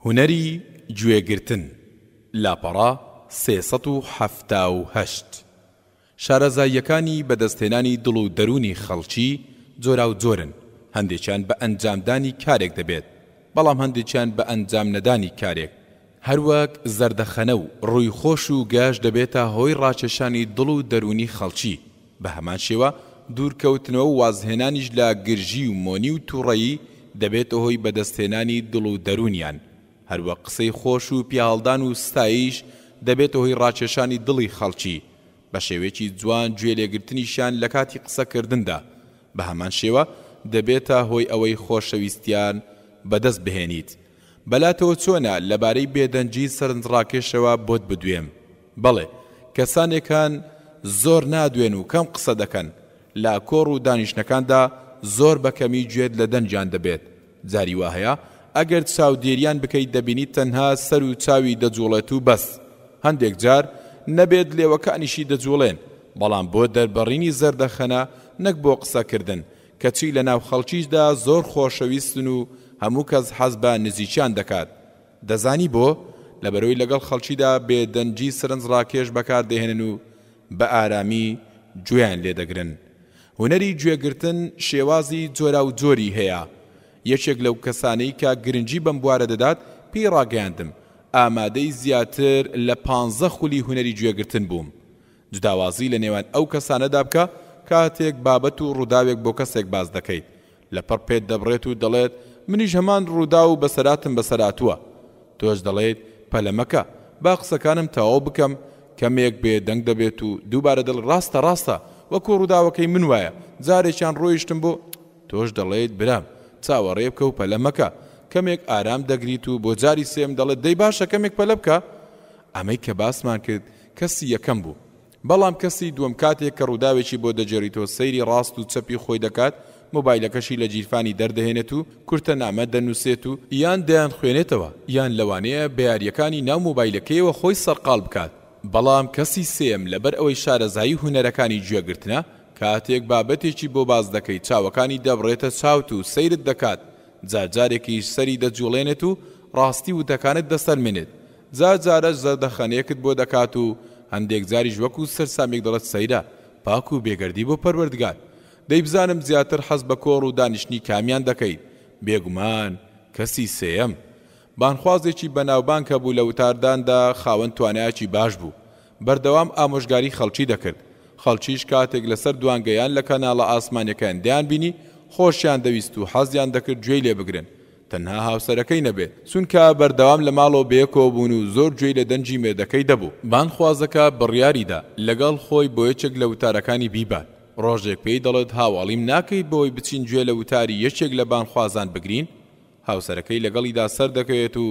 هونەری گوێگرتن، لاپەڕە 378. شارەزاییەکانی بەدەستهێنانی دڵ و دەروونی خەڵکی جۆراوجۆرن، هەندێکیان بە ئەنجامدانی کارێک دەبێت، بەڵام هەندێکیان بە ئەنجام نەدانی کارێک، هەروەک زەردەخەنە و ڕووی خۆش و گەش دەبێتە هۆی ڕاکێشانی دڵ و دەروونی خەڵکی، بە هەمان شێوە دوورکەوتنەوە و وازهێنانیش لە گرژی و مۆنی و تووڕەیی دەبێتە هۆی بەدەستهێنانی دڵ و دەروونیان، هەروەک قسەی خۆش و پیاهەڵدان و ستایش دەبێتە هۆی ڕاکێشانی دڵی خەڵکی، بە شێوەیەکی جوان گوێ لێگرتنیشیان لە کاتی قسەکردندا بە هەمان شێوە دەبێتە هۆی ئەوەی خۆشەویستیان بەدەست بهێنیت. بەلاتەوە چۆنە لەبارەی بێدەنگی سەرنجڕاکێشەوە بۆت بدوێم؟ بەڵێ، کەسانێک هەن زۆر نادوێن و کەم قسە دەکەن، لە کۆڕ و دانیشتنەکاندا زۆر بە کەمی گوێت لە دەنگیان دەبێت، جاری وا هەیە ئەگەر چاودێریان بکەیت دەبینیت تەنها سەر و چاوی دەجوڵێت و بەس، هەندێک جار نەبێت لێوەکانیشی دەجوڵێن، بەڵام بۆ دەربڕینی زەردەخەنە نەک بۆ قسەکردن، کەچی لەناو خەڵکیشدا زۆر خۆشەویستن و هەموو کەس حەز بە نزیکیان دەکات. دەزانی بۆ؟ لەبەرئەوەی لەگەڵ خەڵکیدا بێدەنگی سەرنجڕاکێش بەکاردەهێنن و بە ئارامی گوێیان لێدەگرن. هونەری گوێگرتن شێوازی جۆراوجۆری هەیە. یەکێک لەو کەسانەی کە گرنگی بەم بوارە دەدات پێی ڕاگەیاندم، ئامادەی زیاتر لە پانزە خولی هونەری گوێگرتن بووم. جوداوازی لە نێوان ئەو کەسانەدا بکە کاتێک بابەت و ڕووداوێک بۆ کەسێک باس دەکەیت لەپڕ پێت دەبڕێت و دەڵێت منیش هەمان ڕووداو و بەسەراتم بەسەراتووە تۆش دەڵێیت پەلە مەکە با قسەکانم تەواو بکەم کەمێک بێ دەنگ دەبێت و دووبارە دەڵێت ڕاستە ڕاستە وەکو ڕووداوەکەی من وایە جارێکیان ڕۆیشتم بۆ تۆش دەڵێیت برام چاوەڕێ بکە و پەلە مەکە کەمێک ئارام دەگریت و بۆ جاری سێیەم دەڵێت دەی باشە کەمێک پەلە بکە ئەمەی کە باسمان کرد کەسی یەکەم بوو بەڵام کەسی دووەم کاتێک کە ڕووداوێکی بۆ دەگێڕیتەوە سەیری ڕاست و چەپی خۆی دەکات مۆبایلەکەشی لە گیرفانی دەردەهێنێت و کورتە نامە دەنووسێت و یان دەیانخوێنێتەوە یان لەوانەیە بە یارییەکانی ناو مۆبایلەکەیەوە خۆی سەرقاڵ بکات بەڵام کەسی سێیەم لەبەر ئەوەی شارەزایی هونەرەکانی گوێگرتنە کاتێک بابەتێکی بۆ باس دەکەیت چاوەکانی دەبڕێتە چاوت و سەیرت دەکات جار جارێکیش سەری دەجوڵێنێت و ڕاستی وتەکانت دەسەلمێنێت جار جارەش زەردەخەنەیەکت بۆ دەکات و هەندێک جاریش وەکو سەرسامیەک دەڵێت سەیرە پاک و بێگەردی بۆ پەروەردگار. دەی بزانم زیاتر حەز بە کۆڕ و دانیشتنی کامیان دەکەیت؟ بێگومان کەسی سێیەم. بانخوازێکی بەناوبانگ هەبوو لە وتارداندا خاوەن توانایەکی باش بوو. بەردەوام ئامۆژگاری خەڵکی دەکرد. خەڵکیش کاتێک لەسەر دوانگە یان لە کەناڵە ئاسمانیەکان دەیانبینی خۆشیان دەویست و حەزیان دەکرد گوێی لێ بگرن. تەنها هاوسەرەکەی نەبێت، چونکە بەردەوام لە ماڵەوە بەیەکەوە بوون و زۆر گوێی لە دەنگی مێردەکەی دەبوو. بانگخوازەکە بڕیاریدا لەگەڵ خۆی بۆ یەکێک لە وتارەکانی بیبات، ڕۆژێک پێی دەڵێت هاواڵیم ناکەیت بەوەی بچین گوێ لە وتاری یەکێک لە بانگخوازان بگرین؟ هاوسەرەکەی لەگەڵیدا سەردەکەوێت و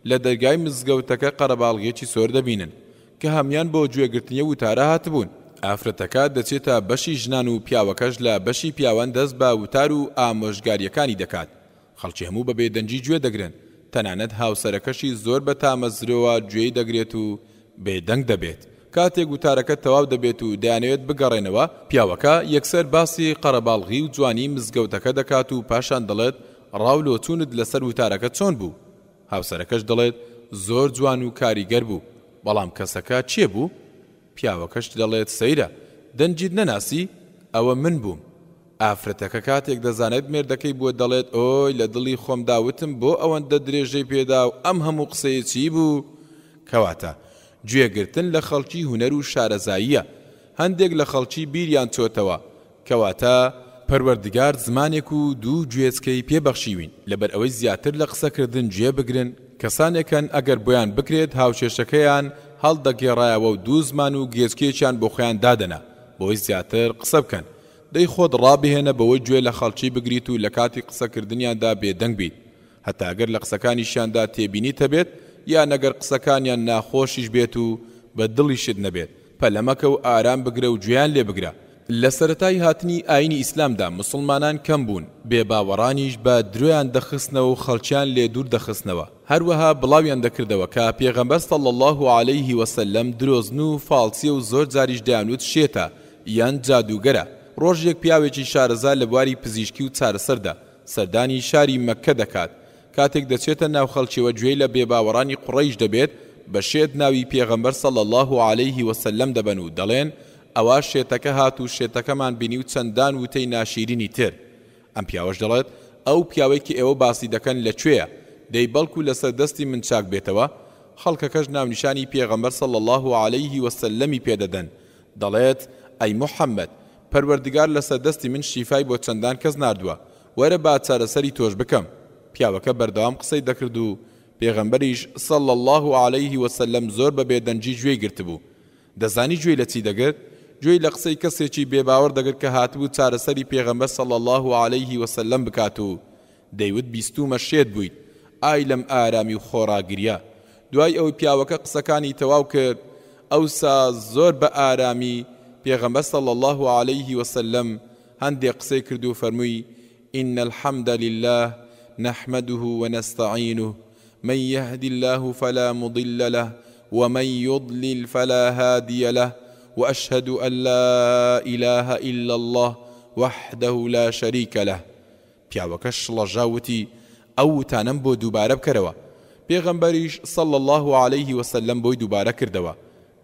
لە دەرگای مزگەوتەکە قەرەباڵغییەکی سۆر دەبینن کە هەموان بۆ گوێگرتنی ئەو وتارە هاتبوون. ئافرەتەکە دەچێتە بەشی ژنان و پیاوەکەش لە بەشی پیاوان دەست بە وتار و ئامۆژگارییەکانی دەکات. خەڵکی هەموو بە بێدەنگی گوێ دەگرن، تەنانەت هاوسەرەکەشی زۆر بە تامەزرۆوە گوێی دەگرێت و بێدەنگ دەبێت. کاتێک وتارەکە تەواو دەبێت و دەیانەوێت بگەڕێنەوە، پیاوەکە یەکسەر باسی قەرەباڵغی و جوانی مزگەوتەکە دەکات و پاشان دەڵێت ڕاو لۆچوونت لەسەر وتارەکە چۆن بوو؟ هاوسەرەکەش دەڵێت زۆر جوان و کاریگەر بوو، بەڵام کەسەکە کێ بوو؟ پیاوەکەش دەڵێت سەیرە، دەنگیت نەناسی؟ ئەوە من بووم. ئافرەتەکە کاتێک دەزانێت مێردەکەی بووە دەڵێت ئۆی لە دڵی خۆمدا وتم بۆ ئەوەندە درێژەی پێدا و ئەم هەموو قسەیە چی بوو؟ کەواتە گوێگرتن لە خەڵکی هونەر و شارەزاییە هەندێک لە خەڵکی بیریان چۆتەوە کەواتە پەروەردگار زمانێک و دوو گوێچکەی پێ بەخشیوین لەبەر ئەوەی زیاتر لە قسەکردن گوێ بگرن کەسانێک هەن ئەگەر بۆیان بکرێت هاوکێشەکەیان هەڵدەگێڕایەوە و دوو زمان و گوێچکەیەکیان بۆ خۆیان دادەنا بۆی زیاتر قسە بکەن دەی خۆت ڕابهێنە بەوەی گوێ لە خەڵکی بگریت و لەکاتی قسەکردنیاندا بێدەنگ بیت هەتا گەر لە قسەکانیشیاندا تێبینیت هەبێت یان ئەگەر قسەکانیان ناخۆشیش بێت و بە دڵیشت نەبێت پەلە مەکە و ئارام بگرە و گوێیان لێ بگرە. لە سەرەتای هاتنی ئایینی ئیسلامدا موسڵمانان کەم بوون، بێباوەڕانیش بە درۆیان دەخستنەوە و خەڵکیان لێ دوور دەخستنەوە، هەروەها بڵاویان دەکردەوە کە پێغەمبەر صلی اللە علیه و سلم درۆزن و فاڵچیە و زۆر جاریش دەیانوت شێتە یان جادووگەرە، ڕۆژێک پیاوێکی شارەزا لە بواری پزیشکی و چارەسەردا سەردانی شاری مەککە دەکات. کاتێک دەچێتە ناو خەڵکیەوە گوێی لە بێباوەڕانی قوڕەیش دەبێت بە شێت ناوی پێغەمبەر صلی اللە علیه وسلم دەبەن و دەڵێن ئەوا شێتەکە هات و شێتەکەمان بینی و چەندان وتەی ناشیرینی تر. ئەم پیاوەش دەڵێت ئەو پیاوەی کە ئێوە باسی دەکەن لە کوێیە؟ دەی بەڵکو لەسەر دەستی من چاک بێتەوە؟ خەڵکەکەش ناونیشانی پێغەمبەر صلی اللە علیه وسلم ی پێ دەدەن دەڵێت ئەی محمد پەروەردگار لەسەر دەستی من شیفای بۆ چەندان کەس ناردووە وەرە با چارەسەری تۆش بکەم پیاوەکە بەردەوام قسەی دەکرد و پێغەمبەریش صلی اللە علیه وسلم زۆر بە بێدەنگی گوێی گرتبوو دەزانی گوێی لە چی دەگرت؟ گوێی لە قسەی کەسێکی بێباوەڕ دەگرت کە هاتبوو چارەسەری پێغەمبەر صلی اللە علیه وسلم بکات و دەیوت بیستوومە شێت بوویت، ئای لەم ئارامی و خۆڕاگریە! دوای ئەوەی پیاوەکە قسەکانی تەواو کرد ئەوسا زۆر بە ئارامی پێغەمبەر صلی اللە علیه وسلم هەندێک قسەی کرد و فەرمووی، ان الحمد للە نحمده ونستعینه من یهد اللە فلا مضل له ومن یضلل فلا هادی له واشهد ان لا اله الا اللە وحده لا شریک له پیاوەکە شڵەژا وتی، ئەو وتانەم بۆ دووبارە بکەرەوە. پێغەمبەریش، صلی اللە علیه وسلم، بۆی دووبارە کردەوە.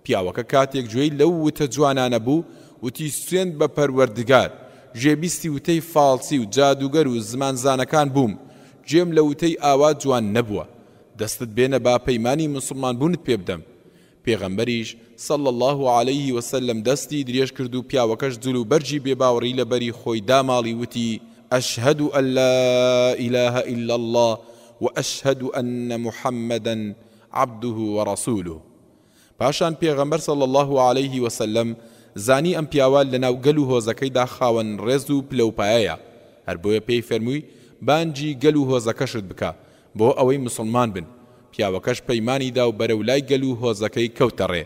پیاوەکە کاتێک گوێی لەو وتە جوانانە بوو، وتی، سوێند بە پەروەردگار، گوێبیستی وتەی فاڵچی و جادووگەر و زمانزانەکان بووم، گوێم لە وتەی ئاوا جوان نەبووە. دەستت بێنە با پەیمانی موسڵمانبوونت پێ بدەم. پێغەمبەریش، صلی اللە علیه وسلم، دەستی درێژ کرد و پیاوەکەش جل و بەرگی بێباوەڕی لە بەری خۆی داماڵی وتی، اشهد ان لا اله الا اللە و اشهد ان محمدا عبده ورسوله. پاشان پێغەمبەر صلی اللە علیه وسلم زانی ئەم پیاوە لەناو گەل و هۆزەکەیدا خاوەن ڕێز و پلە و پایەیە، هەر بۆیە پێی فەرمووی بانگی گەل و هۆزەکەشت بکە بۆ ئەوەی موسڵمان بن، پیاوەکەش پەیمانی دا و بەرەو لای گەل و هۆزەکەی کەوتە ڕێ.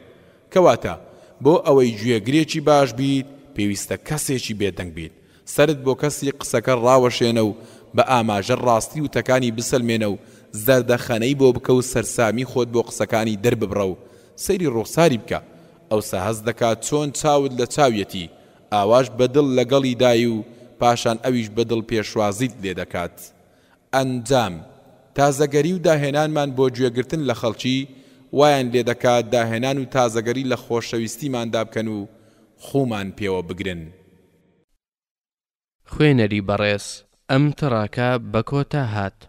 کەواتە بۆ ئەوەی گوێگرێکی باش بیت پێویستە کەسێکی بێدەنگ بیت، سەرت بۆ کەسی قسەکەر ڕاوەشێنە و بە ئاماژە ڕاستی وتەکانی بسەلمێنە و زەردەخەنەی بۆ بکە و سەرسامی خۆت بۆ قسەکانی دەرببڕە و سەیری ڕوخساری بکە ئەوسا هەست دەکات چۆن چاوت لە چاویەتی ئاواش بە دڵ لەگەڵیدای و پاشان ئەویش بە دڵ پێشوازیت لێدەکات. ئەنجام، تازەگەری و داهێنانمان بۆ گوێگرتن لە خەڵکی وایان لێدەکات داهێنان و تازەگەری لە خۆشەویستیماندا بکەن و خوومان پێوە بگرن. خوێنەری بەڕێز ئەم تڕاکە بە کۆتا هات.